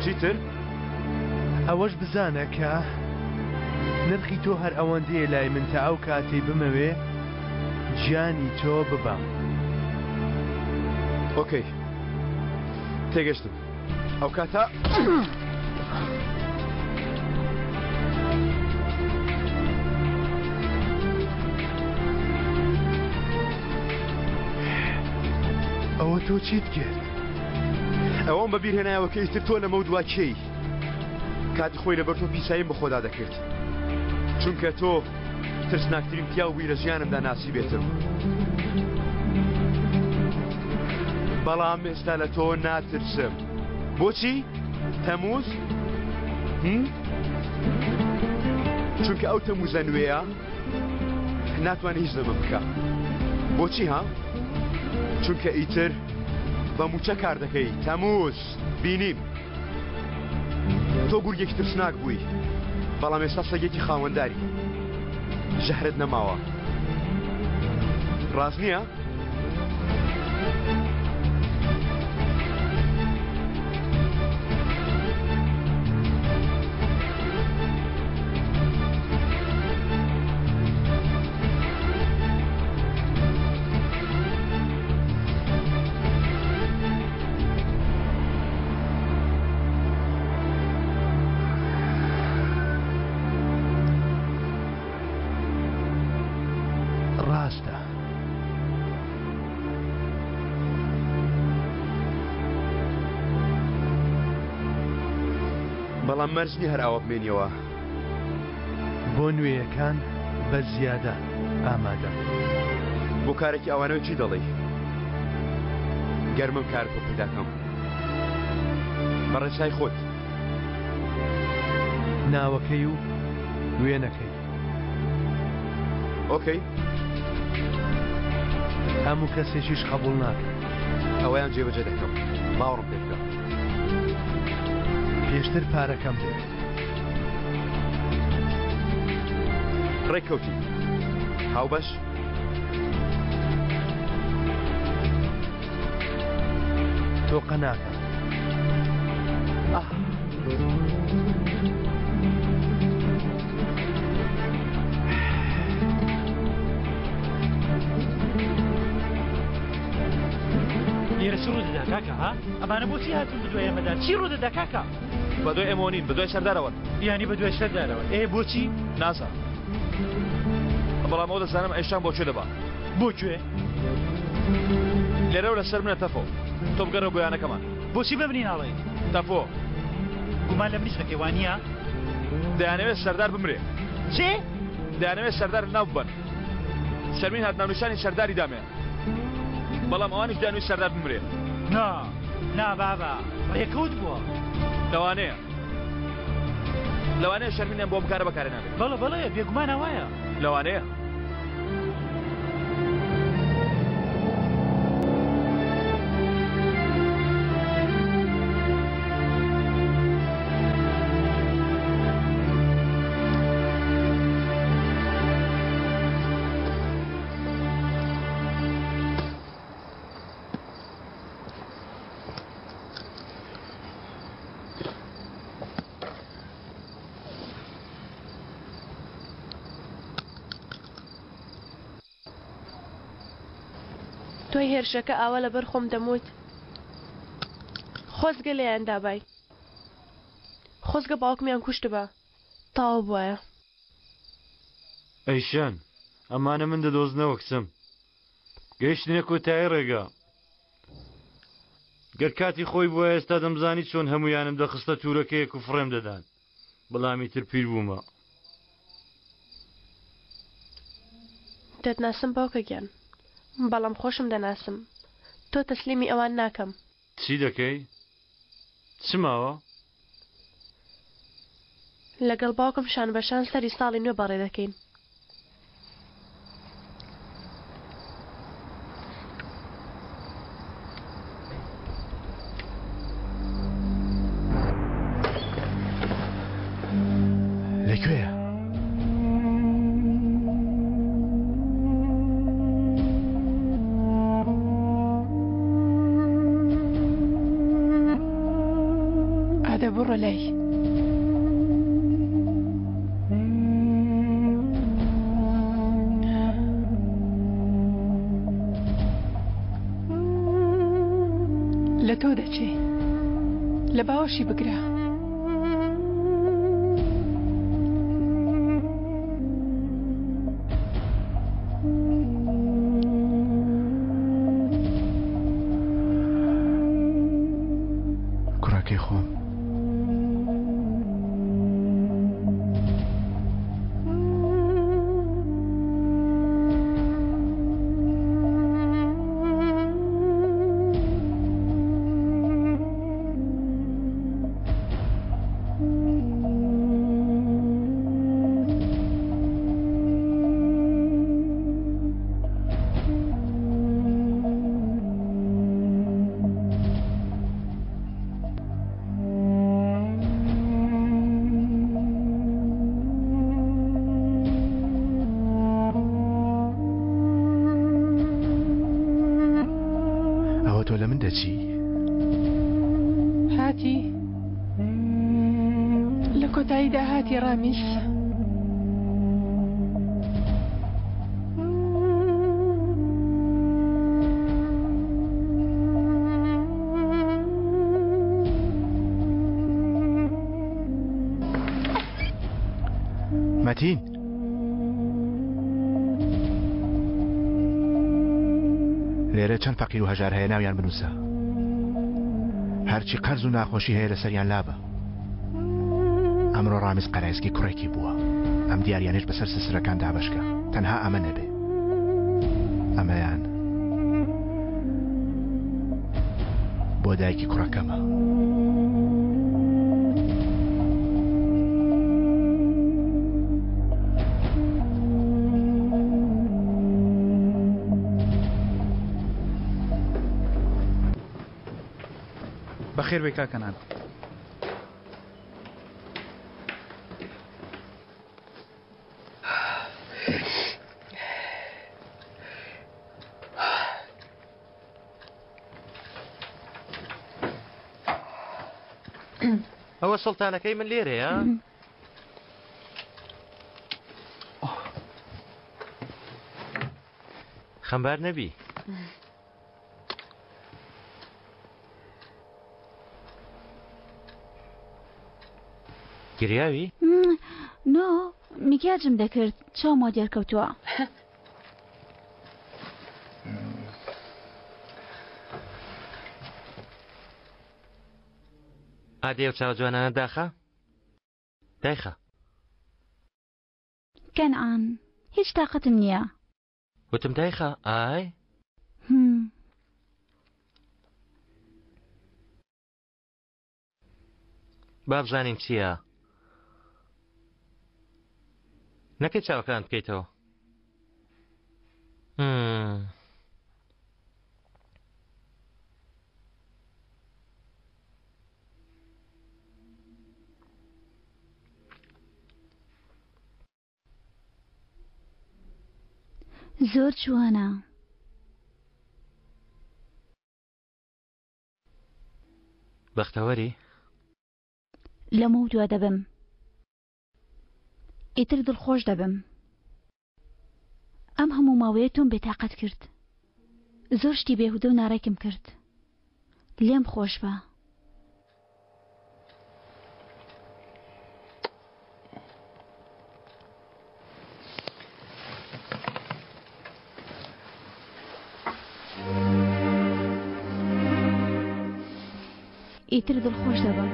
چیتر؟ ئەوەش بزانە کە نرخی تۆ هەر ئەوەندەیە لای من تا ئەو کاتەی بمەوێ گیانی تۆ ببەم. ئۆکەی تێگەشتم ئەو کاتە. ئەوە تۆ چیت کرد؟ ئەوەم بەبیر هێنایەوە کە ئیتر تۆ لەمە دوا کێی کاتی خۆی لەبەر تۆ پیساییم بەخۆدا دەکرد چونکە تۆ ترسناکترین پیاو بووی لە ژیانمدا ناسیبێتم بەڵام ئێستا لە تۆ ناترسم بۆچی تەموز چونکە ئەو تەموزە نوێیە ناتوانێت هیچ لەمە بکە بۆچی ها چونکە ئیتر بە موچە کار دەکەی تەموز بینیم تۆ گورگێکی ترسناک بووی بەڵام ئێستا سەگێکی خاوەنداری ژەهرت نەماوە ڕاست نییە؟ ڕاستە. بەڵام مەرج نییە هەر ئاوا بمێنیەوە. بۆ نوێیەکان بە زیادە ئامادەم. بۆ کارێکی ئاوانەوە چی دەڵێی؟ گەر من کارت بۆ پەیدا کەم بە ڕێسای خۆت. ناوەکەی و وێنەکەی. ئۆکەی. هەموو کەسێکیش قەبوڵ ناکەم. ئەوەیان جێبەجێ دەکەم. باوەڕم پێ بکە. پێشتر پارەکەم دەوێت. ڕێککەوتین. هاوبەش؟ تۆقە ناکەم. ئاه. لێرە چی ڕوودەدا کاکە ها؟ ئەمانە بۆچی هاتوون بەدوای ئێمەدا؟ چی ڕوودەدا کاکە؟ بەدوای ئێمەوە نین، بەدوای سەردارەوەن. یانی بەدوای سەردارەوەن؟ ئێ بۆچی؟ نازانم. بەڵام ئەوە دەزانم ئەیشان بۆ کوێ دەبا. بۆ کوێ؟ لێرەوە لەسەر منە تەفۆ. تۆ بگەڕێوە بۆ یانەکەمان. بۆچی بە منی ناڵێی؟ تەفۆ. گومان لە منیش دەکەی وانییە؟ دەیانەوێت سەردار بمرێ. چی؟ دەیانەوێت سەردار لەناو ببەن. شەرمین هات ناونیشانی سەرداری دامێ. بەڵام ئەوانیش دەیانویست سەردار بمرێ. نا، نا بابە، ڕێکەوت بووە. لەوانەیە. لەوانەیە شەرمینیان بۆ ئەم کارە بەکارهێنابێت. بەڵێ، بەڵێ، بێگومان ئاوایە. لەوانەیە. دوای هێرشەکە ئاوا لەبەر خۆم دەموت خۆزگە لێیان دابای خۆزگە باوکمیان کوشتبا تەواو بوایە. ئەیشان ئەمانە من دەدۆزنەوە کچم گەیشتنە کۆتایی ڕێگا گەر کاتی خۆی بووە ئێستا دەمزانی چۆن هەمویانم دەخستە تورەکەیەک و فڕێم دەدان بەڵام ئیتر پیر بوومە. دەتناسم باوکە گیان بەڵام خۆشم دەناسم تۆ تەسلیمی ئەوان ناکەم. چی دەکەی؟ چ ماوە؟ لەگەڵ باوکم شانبەشان سەری ساڵی نوێ بەڕێ دەکەین. لەکوێیە؟ ئادە بڕۆ لای. لە تۆ دەچێ. لە باوەشی بگرە. کوڕەکەی خۆم. ئەوە تۆ لە من دەچی؟ هاتی لە کۆتاییدا هاتی ڕامیس. مەتین لێرە چەند فەقیر و هەژار هەیە ناویان بنووسە هەرچی قەرز و ناخۆشی هەیە لەسەریان لابە ئەمڕۆ ڕامیز قەرایسکی کوڕێکی بووە ئەم دیاریانش بەسەر سسرەکان دابشکە تەنها ئەمە نەبێ ئەمەیان بۆ دایکی کوڕەکەمە. بەخێر بێی کاک کەنان. ئەوە سوڵتانەکەی من لێرەیە؟ خەمبار نەبی. گریاوی؟ نۆ میکیاجم دەکرد چاوم وا دیار کەوتووە. ئادەی ئەو چاوە جوانانە داخە دایخە. کەنعان هیچ تاقەتم نییە. وتم دایخە ئای. هم. با بزانین چییە نەکەی چاوەکان بکەیتەوە زۆر جوانە. بەختەوەری؟ لەمەو دوا دەبم. ئیتر دڵخۆش دەبم. ئەم هەموو ماوەیە تۆم بێتاقەت کرد. زۆر شتی بێهودە و ناڕێکم کرد. لێم خۆش بە. ئیتر دڵخۆش دەبم.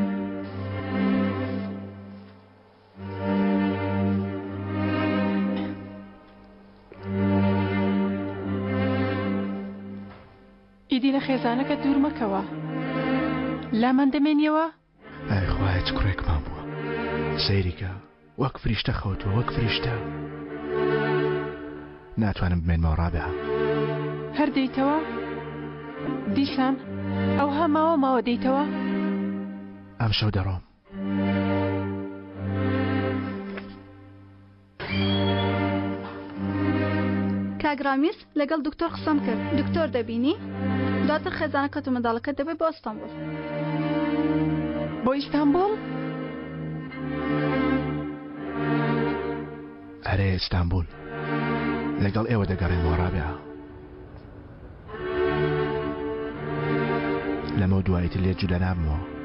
ئیدی لە خێزانەکەت دوور مەکەوە. لامان دەمێنیەوە؟ ئای خوایە چ کوڕێکمان بووە سەیری کە وەک فریشتە خەوتووە وەک فریشتە ناتوانم بمێنمەوە ڕابعە. هەر دێیتەوە؟ دیسان ئەوها ماوە ماوە دێیتەوە؟ ئەمشەو دەڕۆم. کاک ڕامیز لەگەڵ دکتۆر قسەم کرد دکتۆر دەبینی دواتر خێزانەکەت و منداڵەکەت دەبەی بۆ ئەستەنبوڵ. بۆ ئیستانبوڵ؟ ئەرێ ئیستانبول. لەگەڵ ئێوە دەگەڕێمەوە ڕابعە. لەمەو دوایی تر لێت جودا نابمەوە.